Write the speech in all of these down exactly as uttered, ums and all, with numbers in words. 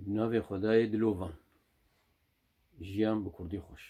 Bi navê Xwedayê dilovan. Jiyan bi kurdî xweş.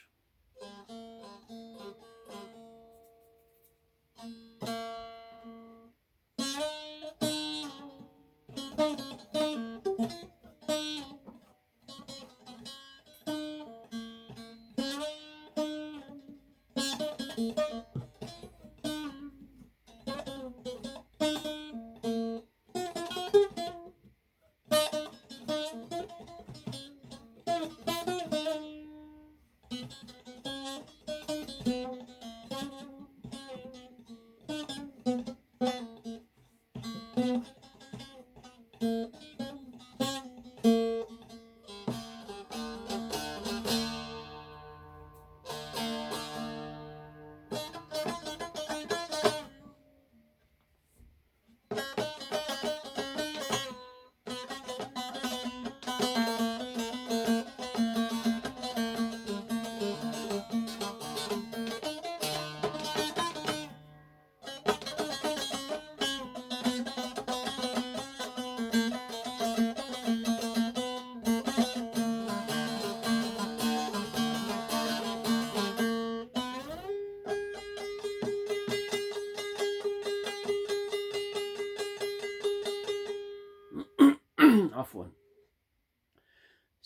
Afwan.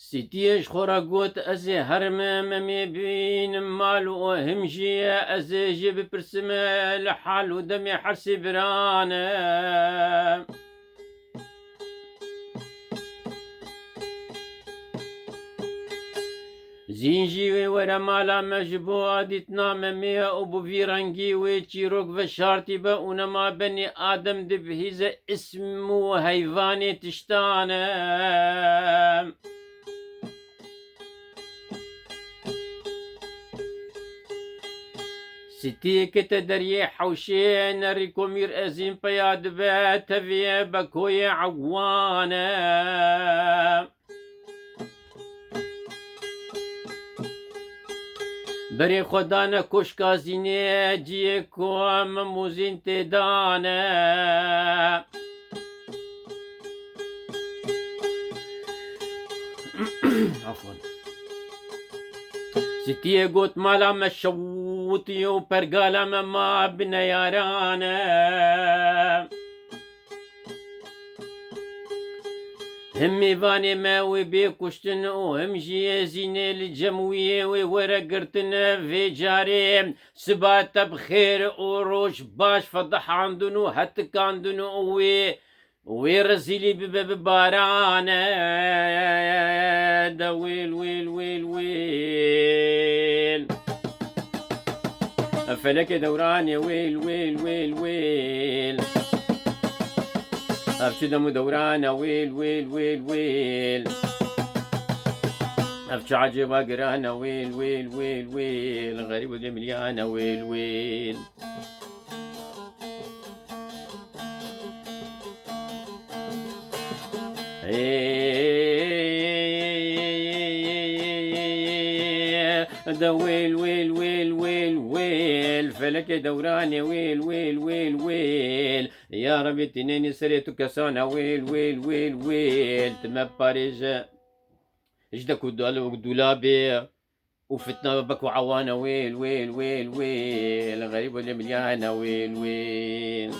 Sitiyê ji xwe re got, ez ê herim Memê bibînim mal û him jî ez ê jê bipirsim li hal û demê her sê biran. Zîn jî wê were mala me ji bo dîtina Memê û bi vî rengî wê çîrok veşartîbe û nema benî Adem dibihîze ism û heyvanê tiştan e. Sitî kete deriyê hewşê, nerî komîr ezîn peya dibe, tevî bekoyê ewan e. Berê xwe dane koşka zînê, ciyê ku mim û zîn tê dane. Afwan. Sitiyê got, mala me şewitî û pergala me ma bi neyaran e. Him mêvanê me wê bê kuştin û him jî zînê li cem wî wê were girtin vê carê. Siba te bi xêr û roj baş fedihandin û hetikandin û wê, wê rezîlî bibe bi baran e. De wêl, wêl, wêl, wêl. Felekê dewranê wêl, wêl, wêl, wêl. Ev çi dem û dewran e wêl, wêl, wêl, wêl. Ev çi ecêba giran e wêl, wêl, wêl, wêl. Xerîb û demiliyan e wêl, wêl. De wêl, wêl, wêl, wêl, wêl. Felekê dewranê wêl, wêl, wêl, wêl. Ya Rebî, tînênî serê tu kesane wêl, wêl, wêl, wêl. Tu me parêze ji dek û dal û dûlabê. û fitna bek û ewan e wêl, wêl, wêl, wêl. Xerîb û demiliyan e wêl, wêl.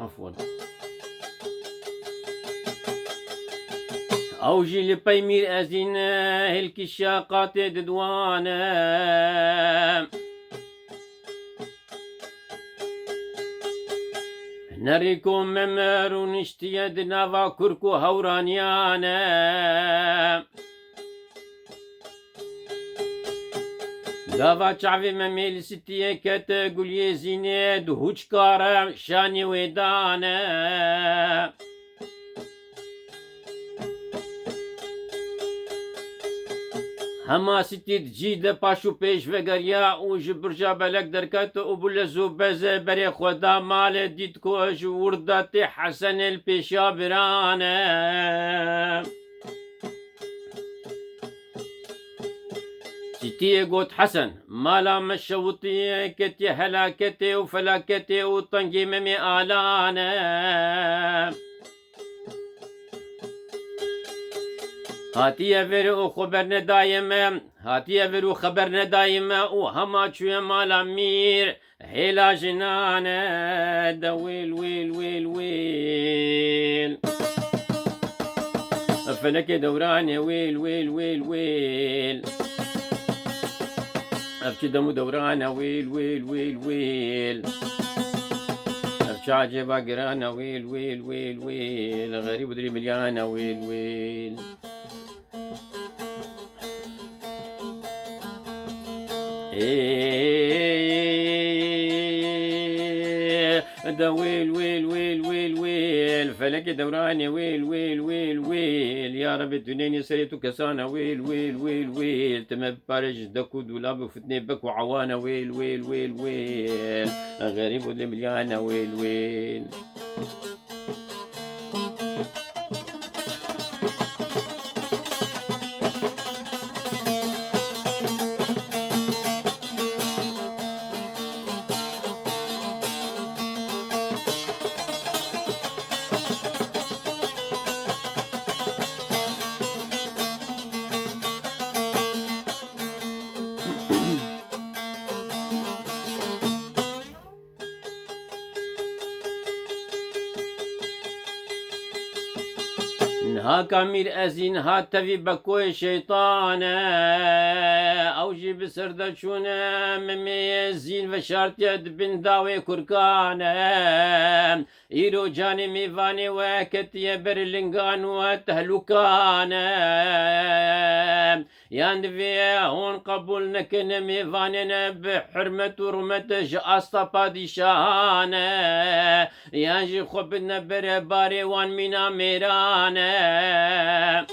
Afwan. Ew jî li pey Mîr Ezîn hilkişa qatê didiwane. Nerî ku me me rûniştiye di nava kurk û hewraniyan e. Gava çavê Memê li Sitiyê ket, Guliyê Zînê di hûçka re şanê wê dane. Hema Sitî di cî de paş û pêş vegeriya û ji birca belek derket û bi lez û bez berê xwe da malê, dît ku ji wir de tê Hesenê li pêşiya biran e. Sitiyê got, Hesen, mala me şewitiye, ketiye helaketê û felaketê û tengê Memê Alan e. Hatiye vir û xeber nedaye me, hatiye vir û xeber nedaye me û hema çûye mala mîr, hêla jinan e, de wêl, wêl, wêl, wêl. Felekê dewran e, wêl, wêl, wêl, wêl. Ev çi dem û dewran e, wêl, wêl, wêl, wêl. Ev çi ecêba giran e, wêl, wêl, wêl, wêl. Xerîb û dilê milyan e, wêl, wêl. Ê, de wêl, wêl, wêl, wêl, wêl. Felekê dewranê, wêl, wêl, wêl, wêl. Ya Rebê, tu nênî serê tu kesana, wêl, wêl, wêl, wêl. Tu me biparêz ji dek û dûlab û fitnê bek û ewana, wêl, wêl, wêl, wêl. Xerîb û dilê milyan e, wêl, wêl. Niha ka mîr ezî niha tevî bekoyê şeytan e. Ew jî bi ser de çûne Memê Zîn veşartiye di bin dawê kurkan e. Îro canê mêvanê we ketiye ber lingan û tehlûkan e. Yan divê hûn qebûl nekin mêvanên bi hurmet û rûmet ji asta padîşahan e, yan jî xwe bidine ber barê wan mîna mêran e.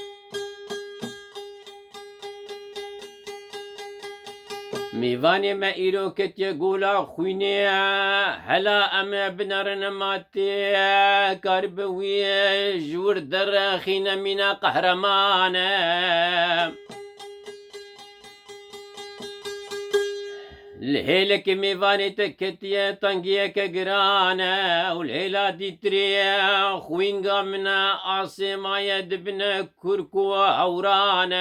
Mêvanê me îro ketiye gola xwînê, hela em binerin matê, karibe wî ji wir derexîne mîna qehreman e. Li hêlekê mêvanê te ketiye tengiyeke giran e û li hêla dîtirê xwînga min e, asê maye dibine kurk û hewran e.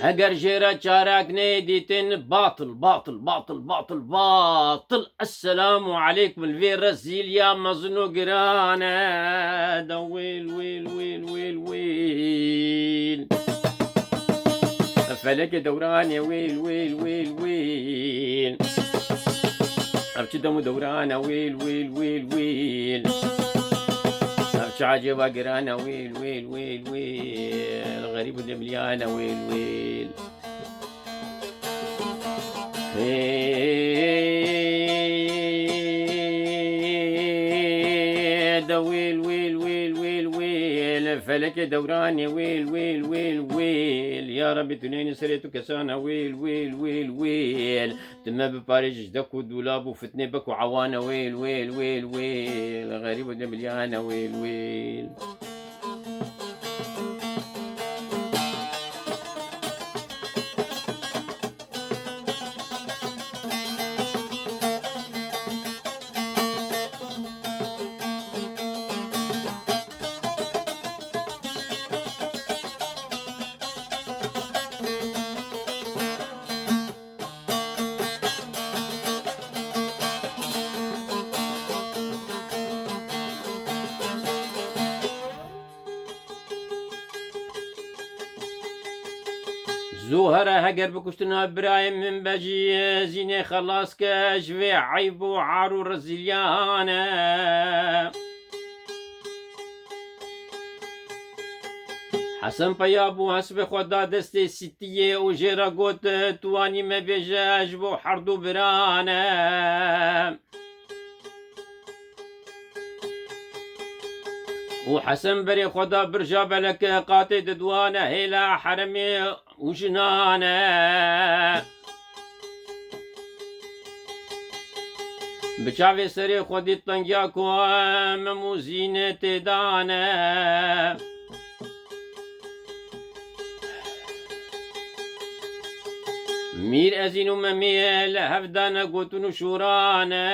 Heger jê re çarek neyê dîtin, batil, batil, batil, batil, batil. Esselamu aleykum, li vê rezîliya mezin û giran e. De wêl, wêl, wêl, wêl, wêl. Felekê dewranê wêl, wêl, wêl, wêl. Ev çi dem û dewran e wêl, wêl, wêl, wêl. Ev çi ecêba giran e wêl, wêl, wêl, wêl. Xerîb û demliyan e wêl, wêl. Hê, de wêl, wêl, wêl, wêl, wêl. Felekê dewranê wêl, wêl, wêl, wêl. Ya Rebî, tu neyne serê tu kesana wêl, wêl, wêl, wêl. Tu me biparêz ji dek û dûlab û fitnê bek û ewane wêl, wêl, wêl, wêl. Xerîb û demiliyane wêl, wêl. Zû here heger bi kuştina birayê min be jî, Zînê xelas ke ji vê eyb û ar û rezîliyane. Hesen peya bû, hespê xwe da destê Sitiyê û jê re got, "Tu wanî me bêje ji bo herdu birane." Û Hesen berê xwe da birja beleke qatê diduane hêla heremê û jinane. Bi çavê serê xwe dît tengiya ku Mem û Zînê têdane. Mîr Ezîn û Memê li hev dane gotin û şûrane.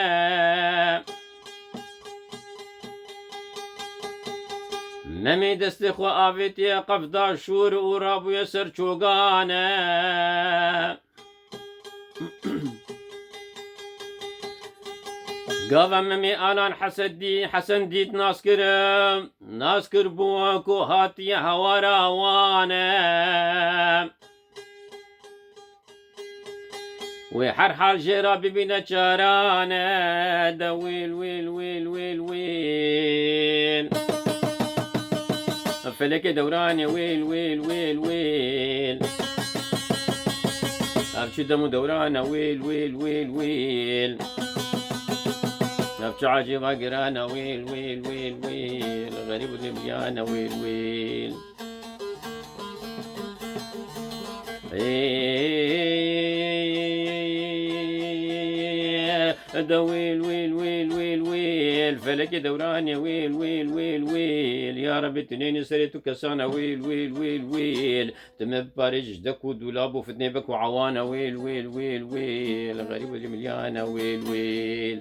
Memê destê xwe avêtiye qefda şûr û rabûye ser çogane. Gava Memê Alan Hesen dî-, Hesen dît nas kir, nas kir bû ku hatiye hawara wan e. Wê her hal jê re bibîne çarane, de wêl, wêl, wêl, wêl, wêl. Felekê dewranê wêl, wêl, wêl, wêl. Ev çi dem û dewran e wêl, wêl, wêl, wêl. Ev çi ecêba giran e wêl, wêl, wêl, wêl. Xerîb û dilmiyane wêl, wêl. Ê, de wêl, wêl, wêl, wêl, wêl. Felekê dewranê wêl, wêl, wêl, wêl. Ya Rebî, tu nênî serê tu kesane wêl, wêl, wêl, wêl. Tu me biparêz ji dek û dûlab û fitnê bek û ewane wêl, wêl, wêl, wêl. Xerîb û dilmiyane wêl, wêl.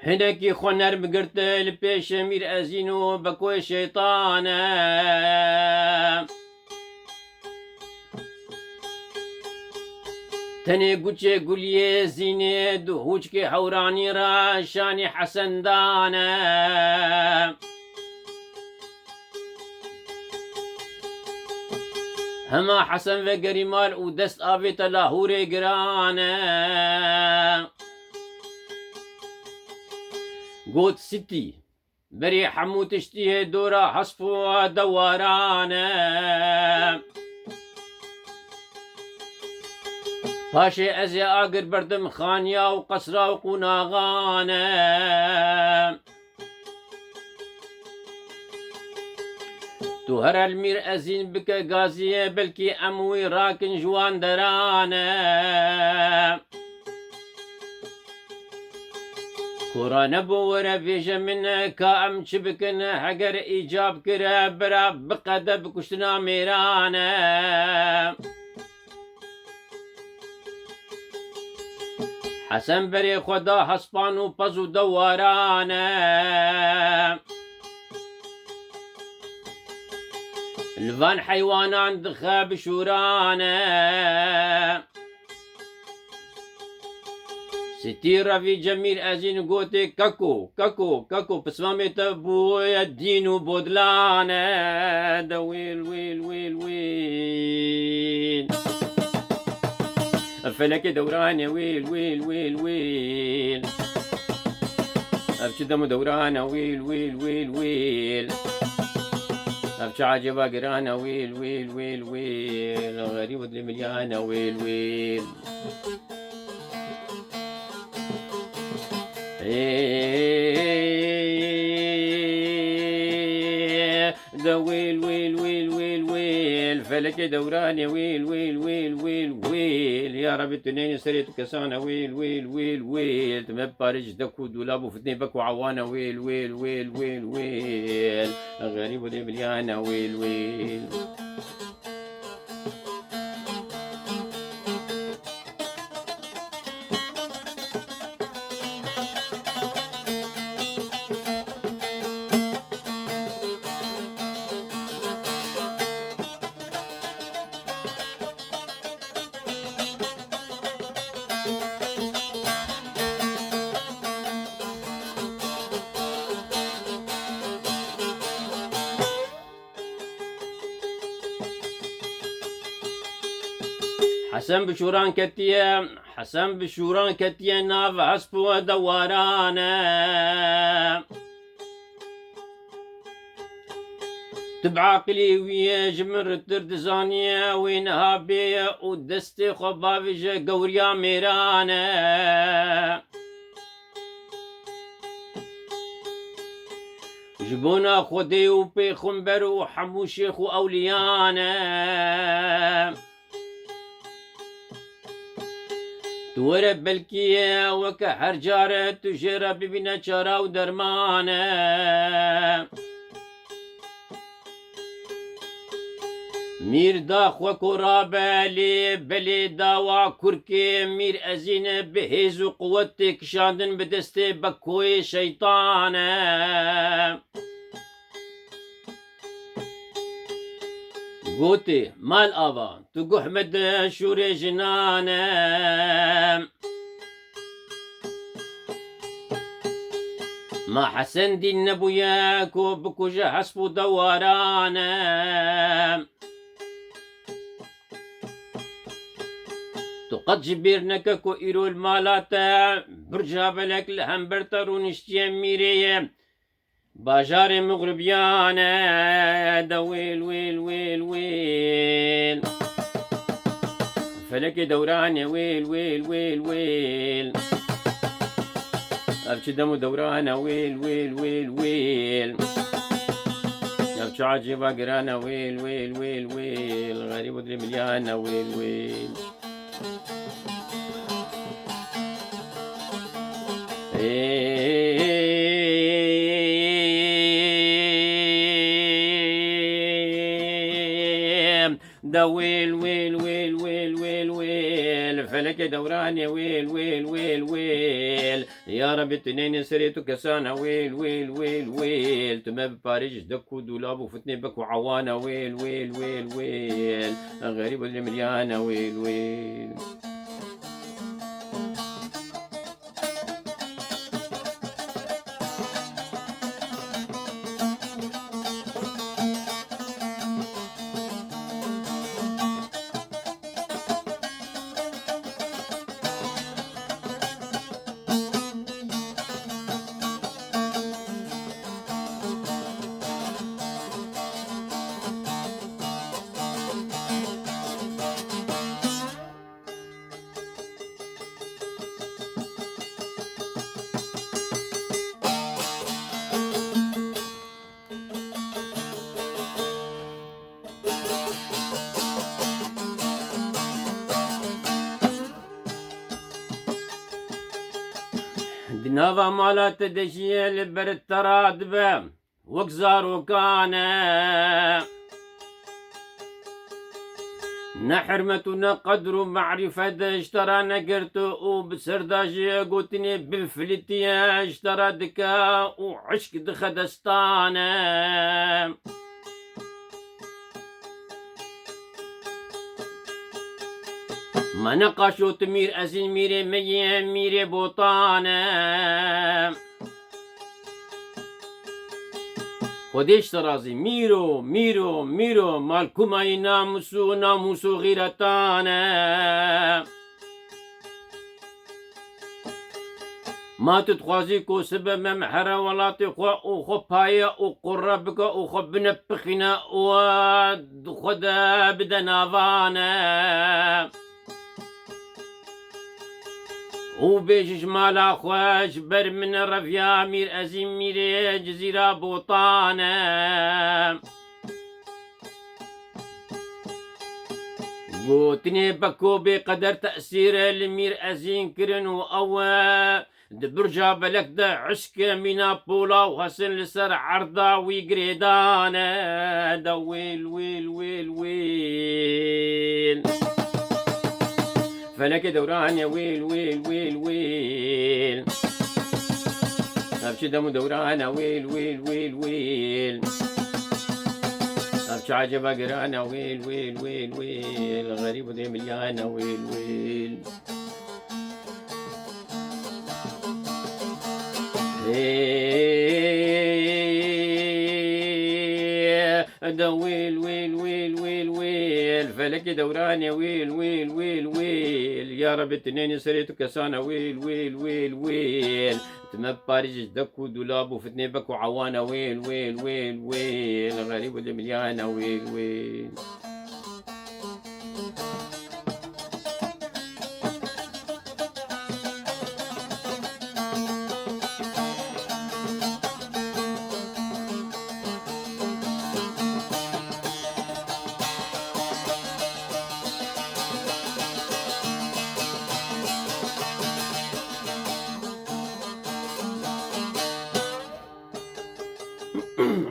Hinekî xwe nerm girte li pêşê Mîr Ezîn û Bekoyê Şeytan e. Tenê guçê Guliyê Zînê du hûçkê hewranî re şanî Hesen dane. Hema Hesen vegerî mal û dest avête lahûrê giran e. Got, Sitî, berî hemû tiştî dora hesp û dewaran e. Paşê ez ê agir berdim xaniya û qesra û qûnaxan e. Tu here li Mîr Ezîn bike gaziyê, belkî em wî rakin ji wan deran e. Kora nebû were bêje min, ka em çi bikin, heger îcab kire, bira biqede bi kuştina mêran e. Hesen berê xwe da hespan û pez û dewaran e. Li van heywanan dixe bi şûran e. Sitî revî Cemîr Ezîn gotê, Keko, keko, keko, pismamê te bûye dîn û bodlan e. De wêl, wêl, wêl, wêl. Ev felekê dewran e wêl, wêl, wêl, wêl. Ev çi dem û dewran e wêl, wêl, wêl, wêl. Ev çi ecêba giran e wêl, wêl, wêl, wêl. Xerîb û dilê milyan e wêl, wêl. Ê, de wêl, wêl, wêl, wêl, wêl. Felekê dewranê wêl, wêl, wêl, wêl, wêl. Ya Rebî, tu nênî serê tu kesane wêl, wêl, wêl, wêl. Tu me biparêz ji dek û dûlab û fitnê bek û ewane wêl, wêl, wêl, wêl, wêl. Xerîb û dilê milyan e wêl, wêl. Hesen bi şûran ketiye, Hesen bi şûran ketiye nav hesp û dewaran e. Tu bi aqilî wî ji min ritir dizaniye, wê niha bê û destê xwe bavêje gewriya mêran e. Ji bona Xwedê û pêxember û hemû şêx û ewliyan e. Tu were belkî weke her care tu jê re bibîne çara û derman e. Mîr da xwe ku rabe lê belê dawa kurkê Mîr Ezîn bi hêz û quwet tê kişandin bi destê Bekoyê şeytan e. Gotê, mal ava, tu guh me de şûrê jinan e. Ma Hesen dîn nebûye ku bikuje hesp û dewaran e. Tu qet ji bîr neke ku îro li mala te birca belek li hember te rûniştiye mîrê ye. Bajarê Muxribiyan e de wêl, wêl, wêl, wêl. Felekê dewran e wêl, wêl, wêl, wêl. Ev çi dem û dewran e wêl, wêl, wêl, wêl. Ev çi ecêba giran e wêl, wêl, wêl, wêl. Xerîb û dilê milyan e wêl, wêl. Êm, de wêl, wêl, wêl, wêl, wêl, wêl. Felekê dewranê wêl, wêl, wêl, wêl. Ya Rebî, tu neyne serê tu kesana wêl, wêl, wêl, wêl. Tu me biparêz ji dek û dûlab û fitnê bek û ewana wêl, wêl, wêl, wêl. Xerîb û dilê miryana wêl, wêl. Di nava mala te de jî li ber te radibe. Wek zarokan e. Ne hurmet û ne qedr û marîfet ji te re negirt û bi ser de ji gotinê bifilitiye ji te re dike û hişk dixe destan e. Me neqaşo tu mîr ezîn mîrê me yê mîrê botan e. Xwedê ji te razî. Mîro, mîro, mîro, malkûmayî namûs û namûs û xîretan e. Ma tu dixwazî ku sibe me here welatê xwe û xwe paye û qurre bike û xwe bine pixîne û xwe de bide navan e. Û bêjî ji mala xwe ji ber min reviya mîr ezîm mîrê Cizîra Botan e. Gotinê Beko bê qeder tesîr li mîr ezîn kirin û ew e. Di birca belek de hişk e mîna pola û hesin li ser erda wî girêdan e. De wêl, wêl, wêl, wêl. Felekê dewran e wêl, wêl, wêl, wêl. Ev çi dem û dewran e wêl, wêl, wêl, wêl. Ev çi eceba giran e wêl, wêl, wêl, wêl. Xerîb û dê milyan e wêl, wêl. Ê, Eda wêl, wêl, wêl, wêl, wêl. Felekê dewranê wêl, wêl, wêl, wêl. Ya Rebbi, tu nênî serê tu kesana wêl, wêl, wêl, wêl. Tu me parî ji dek û dulab û fitnê bek û ewana wêl, wêl, wêl, wêl. Xerîb û dilmiliyana wêl, wêl.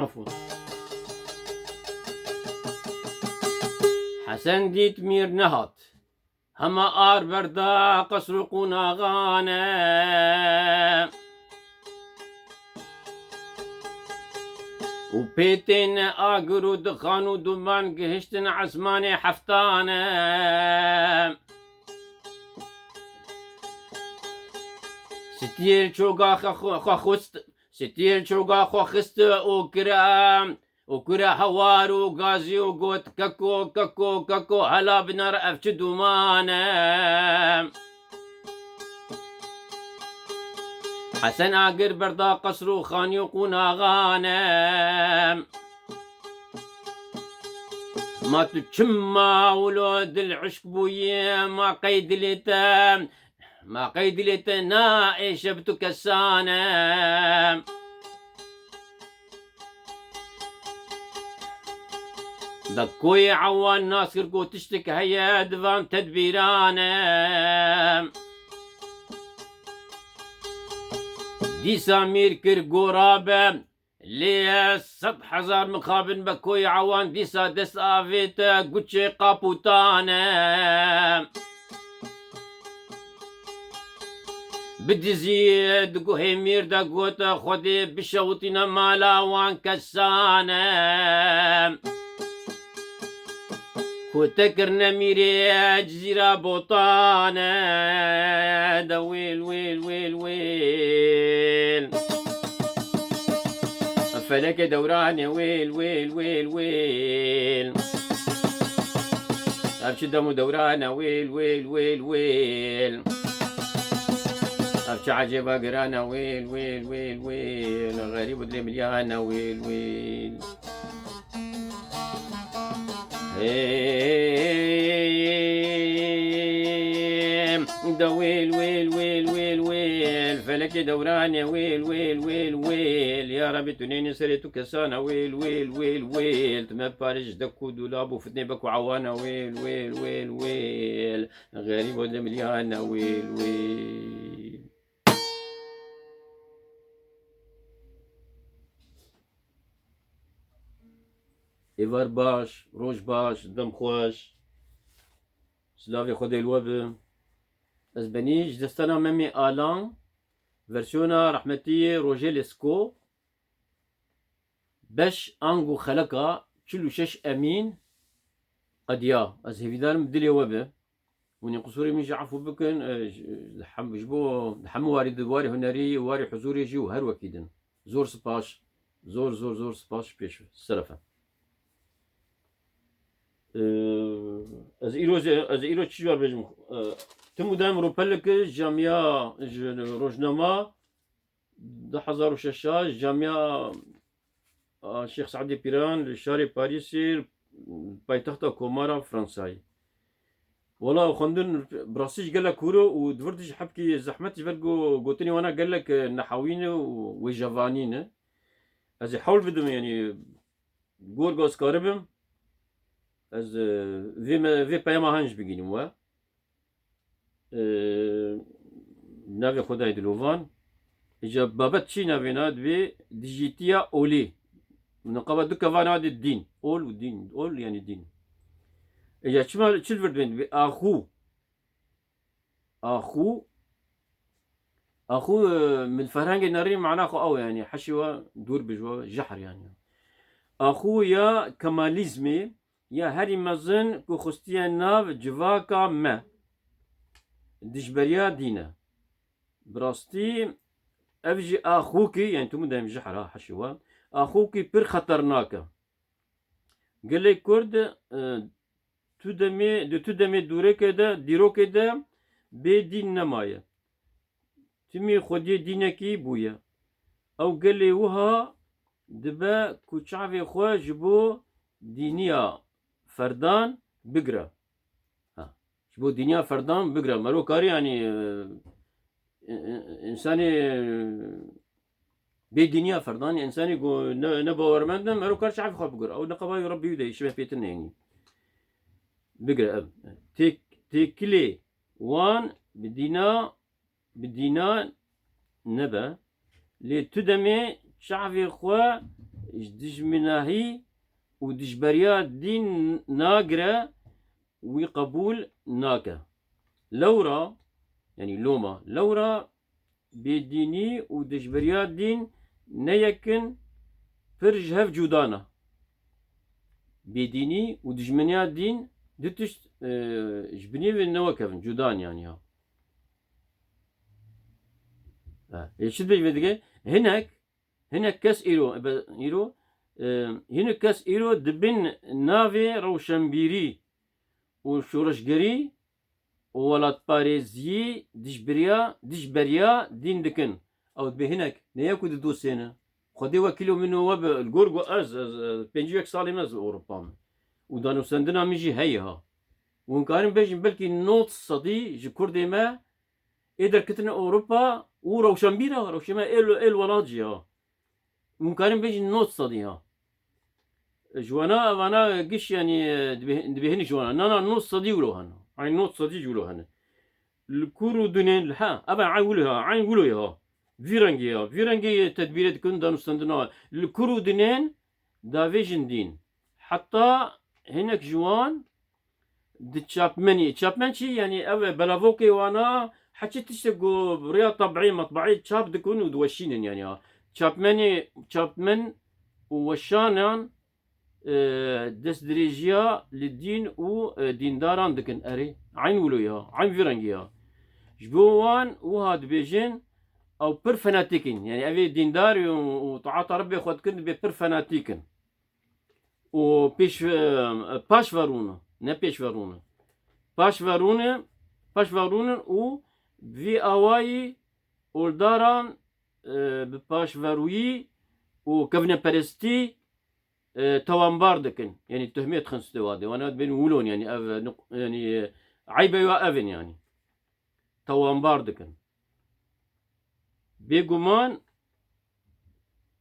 Afwan. Hesen dît mîr nehat. Hema ar berda qesr û qonaxane. Û pê tên agir û dixan û duman gihiştin esmanê heftane. Stiyê çoga xwe, xwe, xwe xwist, stiyê çoga xwe xist û kire û kure hewar û gazî û got, "Keko, keko, keko, hela binêre ev çi duman e?" Hesen agir berda qesr û xanî û qonaxane. Ma tu çima wilo dil hişk bûyî, ma qey dilê te Ma qey dilê te naêşe bi tu kesan e. Be koyê ewan nas kir ku tiştek heye di van tedbîran e. Dîsa mîr kir gora be. Lê sed hezar mixabin be koyê ewan dîsa dest avête guçê qapûtan e. Bi dizî di guhê mîr de got, "Xwedê bişewitîne mala wan kesan e." Ku te kirine mîrê Cizîra Botan e, de wêl, wêl, wêl, wêl. Felekê dewranê wêl, wêl, wêl, wêl. Ev çi dem û dewran e wêl, wêl, wêl, wêl. Ev çi ecêba giran e wêl, wêl, wêl, wêl. Xerîb û dilê milyan e wêl, wêl. Hey, da wêl, wêl, wêl, wêl, wêl. Felekê dewranê wêl, wêl, wêl, wêl. Ya Rebî, tu nênî serê tu kesana wêl, wêl, wêl, wêl. Tu me parê ji dek û dûlab û fitnê bek û ewana wêl, wêl, wêl, wêl. Xerîb û demiliyana wêl, wêl. Êvar baş, roj baş, dem xweş. Silavê Xwedê li we be. Ez benî ji destana Memê Alan, versiyona rehmetî Rojê Lesko, beş ango xeleka çil û şeş Emîn qediya. Ez hêvîdarim bi dilê we be. Hûn ê qisûrê min jî efû bikin, e, ji, li hem, ji bo, li hemû warî di warê hunerî, warê huzûrê jî û her wekî din. Zor spas, zor, zor, zor spas ji pêş ve. Serafe. E, ez îro, ez îro çi ji we bêjim? E, tim û dem rûpelike camiya, ji rojnama, du hezar û şeş a camiya, a, Şêx Seîdê Pîran li şarê Parîsê, paytexta Komara Fransayê. Wela xwendin bi rastî jî gelek kûr e û di vir de jî hebkî zehmet ji ber ku gotinê wana gelek, e, nehewîn e û wêjevanîn e. Ez ê hewl bidim, yanî gor ku ez karibim, ez, e, vê me, vê peyama han jî bigihînim we. E, navê Xwedayê dilovan. Îca babet çi navê na dibê dijîtiya olî. Niqaba du kevan a dê dîn. Ol û dîn. Ol yanî dîn. Îca çima çi li vir dibên dibê axû. Axû. Axû, e, min ferhengê nerî mana xwe ew yanî heşê we dûr bi ji we jehr yanî. Axû ya kemalîzmê ya herî mezin ku xustiye nav civaka me dijberiya dîn e. Bi rastî ev jî axûkî, yanî tu min dem jehr a heşê we, axûkî pir xeternak e. Gelê Kurd, e, tu demê, di tu demê dûreke de, dîrokê de bê dîn nemaye. Timî xwediyê dînekî bûye. Ew gelê wiha dibe ku çavê xwe ji bo dîniya ferdan bigire. Ha, ji bo dîniya ferdan bigire. Mero karî, yanî, e, e, e, însanê, e, bê dîniya ferdan, însanê ku ne, ne bawermend e, mero kar çavê xwe bigire. Ew neqeba wî Rebbî wî de, şive pêtin neyî. Bigire ev. Têk-, têkilê wan bi dîna, bi dîna nebe. Lê tu demê çavê xwe ji dijminahî û dijberiya dîn nagire, wî qebûl nake. Lewra, yanî loma, lewra bêdînî û dijberiya dîn ne yek in, pir ji hev cuda ne. Bêdînî û dijmeniya dîn du tişt, e, ji binî ve ne wek hev in, cuda in yanî ya. Ha, ê çi dibêje vê dige? Hinek, hinek kes îro, ebe, îro, e, hinek kes îro dibin navê rewşenbîrî û şoreşgerî û welatparêziyî dijberiya, dijberiya dîn dikin. Ew dibê hinek, ne yek û du dosê ne. Xwedê wekîlo min û we be, li gor ku ez, ez, ez pêncî yek salê me ez li Ewropa me. Û danûstendina min jî heye ha. Hûn karin bêjin belkî nod sedî ji Kurdê me ê derketine Ewropa û rewşenbîr e, rewşê me êl, êl welat jî ha. Hûn karin bêjin nod sedî ha. Ji wana, evana giş, yanî, dibê-, dibêhini ji wana. Na, na, nod sedî wilo hene. Ay nod sedî ji wilo hene. Li kur û dinên, li ha, eva ay wilo ha, ay wilo ya. Vî rengê ya. Vî rengê tedbîrê dikin, danûstendina. Li kur û dinên davêjin dîn. Heta hinek ji wan di çapmenî. Çapmen çi? Yanî ev belavokê wana heçî tiştek ku bi rêya tebî, metbeî çap dikin û diweşînin yanî ya. Çapmenê, çapmen û weşanan, e, destdirêjiya li dîn û, e, dîndaran dikin. Erê, eyn wilo ya, eyn vî rengî ya. Ji bo wan wiha dibêjin, ew pir fenatîk in. Yanî ev ê dîndar û, û taata Rebbê xwe dikin, dibê pir fenatîk in. û pêş-, e, paşverûn, ne pêşverûn. Paşverûn, paşverûn û vî awayî oldaran, e, bi paşverûyî û kevneperestî, e, tawanbar dikin. Yanî tuhmê dixin stê wan de. Wana dibên wilo in, yanî ev, e, nuq-, yanî, e, eybe ya ev in yanî. Tawanbar dikin. Bêguman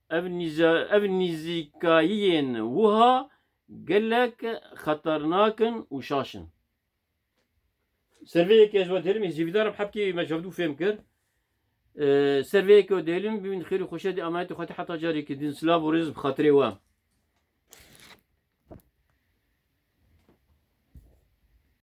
ev nîza-, ev nîzîkayiyên wiha gelek xeternak in û şaş in. Ser vê yekê ez we dihêlim, hêvîdar im hebkê me ji hevdû fêm kir. Ee, ser vê yekê we dihêlim, bibînin xêr û xweşiyetê, amanetê Xwedê heta carekê din, silav û rêz bi xatirê we.